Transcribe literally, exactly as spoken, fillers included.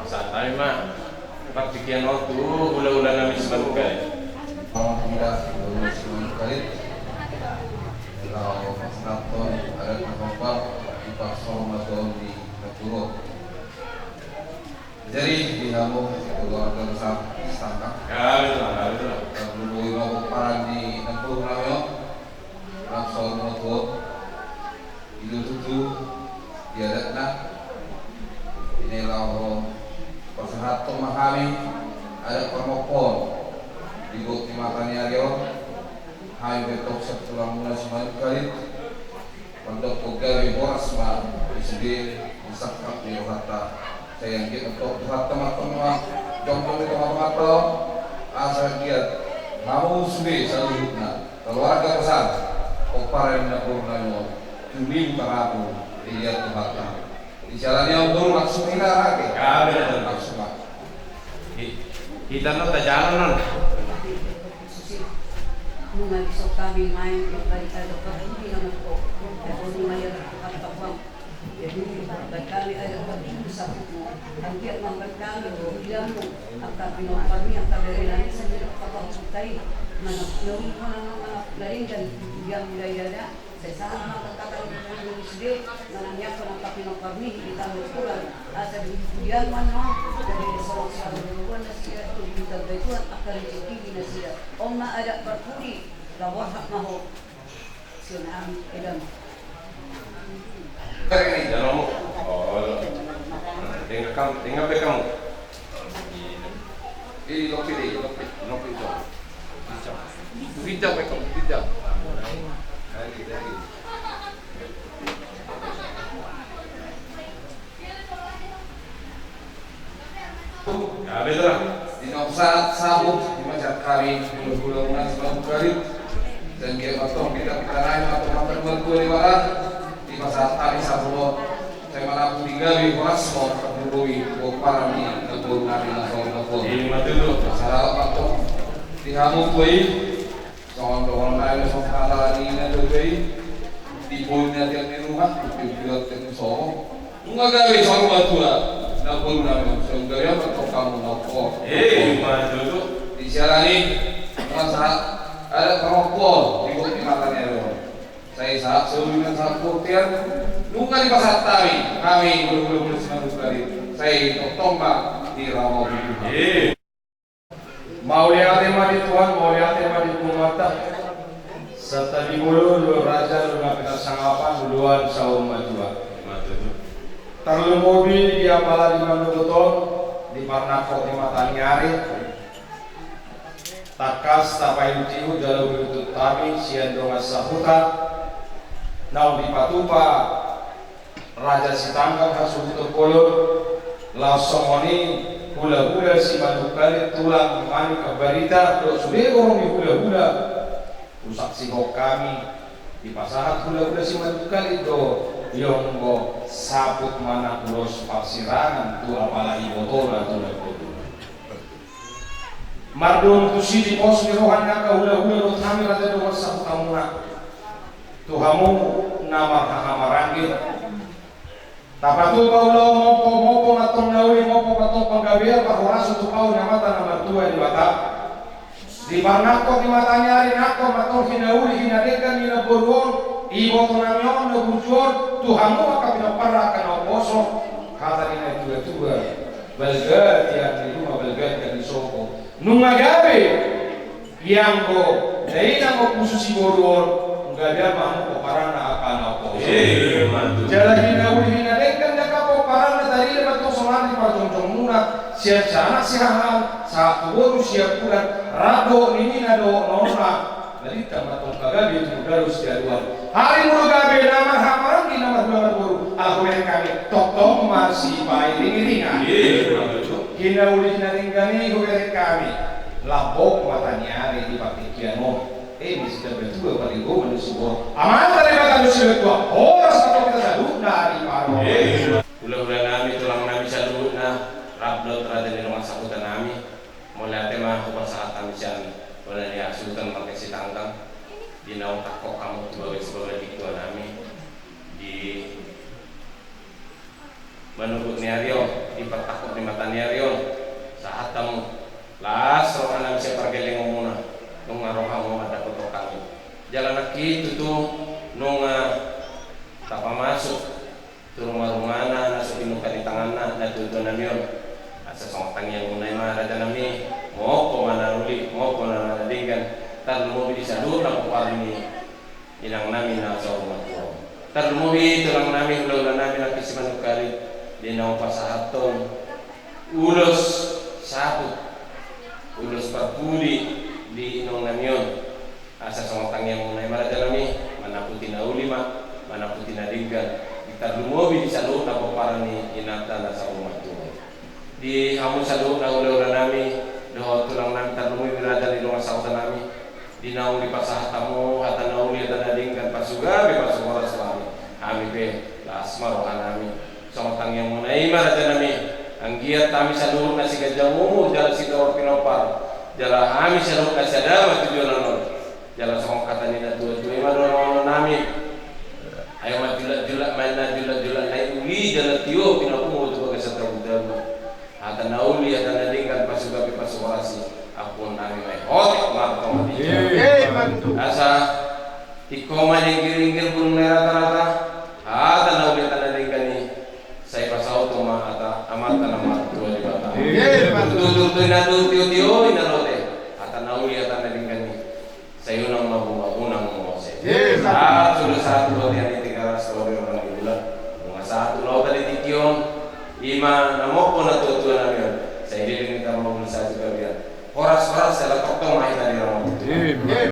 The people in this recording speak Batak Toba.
Sahat nami ma partingkian on tu hulahula nami Simanungkalit. Hulahula nami Simanungkalit, laho pasahathon adat na hombar di parsaurmatuaon ni natuatua. Jadi di hamu keluarga besar Sitanggang, ya, betul, ya, betul, tarlumobi ma pomparan ni namboru nami on, na saur matua, i do tutu di adatna. Di na laho pasahathon ma hami adat parnompoon di gokhon ni mata ni ari on. Hami pe antong sian tulangmuna Simanungkalit mandok gabe horas ma di sude, di sangkap ni rohanta. Sai anggiat antong Tuhanta ma antong na jongjong di tongatonganta on, asa anggiat hamu sude saluhutna keluarga besar pomparan ni namboru nami on tumimbo tarapung di liat Tuhanta. Di siala ni on boru, langsung hita ate. Ya, betul. Langsung, Pak. Hi-, hita na tajalan on. Nunga dison hami maen mambagi adat parpudi na mangko. Jadi, baen hami adat parpudi saputmu. Anggiat mambaen hami tu pingganmu angka pinomparmi, angka berenami, sandiri angka pahompunta i. Manang nauli, manang na denggan di pingganmu, daidada. Sai sahat ma angka hata ni sude, manangiangkon angka pinomparmi di tano Tuhan, asa di pingganmu annon, gabe sonang sian roha nasida, ditambai Tuhan angka rejeki di nasida. On ma adat parpudi, laho borhat ma ho. Sian hami, edam. Denggan kam, denggan be kamu. Ini lopi deh, lopi, lopi itu. Pinjam, pinjam, pinjam. Di na sahat sabut, di ma sian hami hulahula muna Simanungkalit. Sai anggiat antong hita pitanahi ma antong hata ni martua Debata, dipasahat hami sabut on. Sai manang di gabe horas ma antong di pomparan ni namboru nami na saur matua. Ima tutu. Sahat ma antong di hamu tua i. Songon dohonon nami, songon hata ni natuatua i, di boi na tiang ni ruma, di boi na tiang ni sopo. Nunga gabe saur matua namboru nami on, sai gabe antong hamu na ompung. Ima tutu. Di siala ni on, nunga sahat adat parnompoon di gokhon ni mata ni ari on. Sai sahat saluhutna, sahat bontean, nunga dipasahat hami, hami hulahula muna Simanungkalit. Sai tongtong ma di rama tutu. Mauliate ma di Tuhan, mauliate ma di Tuhanta. Santabi bolon, raja, nunga pinarsangapan, uluan saur matua. Tarlumobi di apala di manogot on, di parnangkok ni mata ni ari. Tangkas tapaihutihut jala huihutihut hami sian dongan sahuta naung dipatupa Raja Sitanggang hasuhuton bolon, laos songon i hulahula Simanungkalit, tulang Manik Ambarita dohot sude borong ni hulahula. Husaksihon hami, dipasahat hulahula Simanungkalit do dionggo saput manang ulos parsirangan tu apala ibotona, tu namboru. Mardomu tusi di pos ni roha ni angka hulahula dohot hami raja dongan sahutamuna. Tu hamu na marhahamaranggi, tapatupa ulaon mompo, mompo ma antong na uli, mompo ma antong panggabean, parhorasan tu ahu ni amanta na martua Debata. Di parnangkok ni mata ni ari, nangkok ma antong hinauli hinadenggan ni namboru on, ibotonami on na burju on, tu hamu angka pinomparna angka na umposo. Hata ni natuatua: Balga tiang ni ruma, balga tiang ni sopo. Nunga gabe ianggo na inang ompu si boru on, nunga gabe ma hamu pomparanna angka na ompu. Jala hinauli hinadenggan ni angka pomparanna tarida ma antong sonari di parjongjongmuna, sian sianak si hahang sahat tu boru siampudan, rap dohot ninina dohot nono. Na lintang ma antong pagabe tu mudaro sialuan. Ari mulu gabe na marhahamaranggi, na marhula marboru, ala hubereng hami, tongtong ma sipairingiringan. Hinauli hinadenggan i hubereng hami. Lambok mata ni ari di partingkian on. E, misi tabe tua parigo manusia. Amanta Debata manusia tua. Horas ma antong hita saluhutna di partingkian on. Hulahula nami, tulang nami saluhutna, rap dohot raja ni dongan sahuta nami. Mauliate ma hupasahat hami sian bona ni hasuhuton Marga Sitanggang, di naung tangkok hamu tu bagas bagas di tua nami di manogot ni ari on. Di partangkok ni mataniari on, sahat hamu. Las roha nami sian pargellengonmuna, nunga ro hamu mandapothon hami. Jala nangkin tutu nunga tapamasuk tu ruma-rumana na so pinungka ni tanganna natuatua nami on. Asa songon tangiangmuna i ma raja nami, molo pe na uli, molo pe na denggan, tarlumobi di saluhut na pomparan ni inang nami na saur matua. Tarlumobi tulang nami, hulahula nami na pisi manungkali, di naung pasahathon ulos saput, ulos parpudi di inong nami on. Asa songon tangiangmuna i ma raja nami, manaputi na uli ma, manaputi na denggan, di tarlumobi di saluhut na pomparan ni inanta na saur matua. Di hamu saluhutna hulahula nami dohot tulang nami, tarlumobi raja ni dongan sahuta nami, di naung dipasahat hamu hata na uli, hata na denggan, pasugabe pasuhoras tu hami, hami pe las ma roha nami. Songon tangiangmuna i ma raja nami, anggiat hami saluhutna siganjang umur jala sidaor pinompar, jala hami saluhutna sada ma tu joloan on. Jala songon hata ni natuatua i ma dohononnami: Ai ma julatjulat ma na julatjulat na i uli jala tio pinapungu tu bagasan tabudabu. Hata na uli, hata na denggan, pasugabe pasuhoras i, ampuon nami ma i, hot martonga di. Asa tingko ma jenggiringgir bulung na i ratarata. Hata na uli, hata na denggan i sai pasaut ma hata Amanta na martua Debata. Tutur tu inna, tu tiotio inna lote, hata na uli, hata na denggan i sai unang ma bunga, unang ma mose. Sahat sude sahat tu bontean ni Tigaras, tu bontean ni Bulan. Nunga sahat tu lauta di tingki on, i ma na mompo natuatua nami on. Sai denggan hita mangolu sahat tu gabean. Horas-horas jala tongtong ma hita diramoti.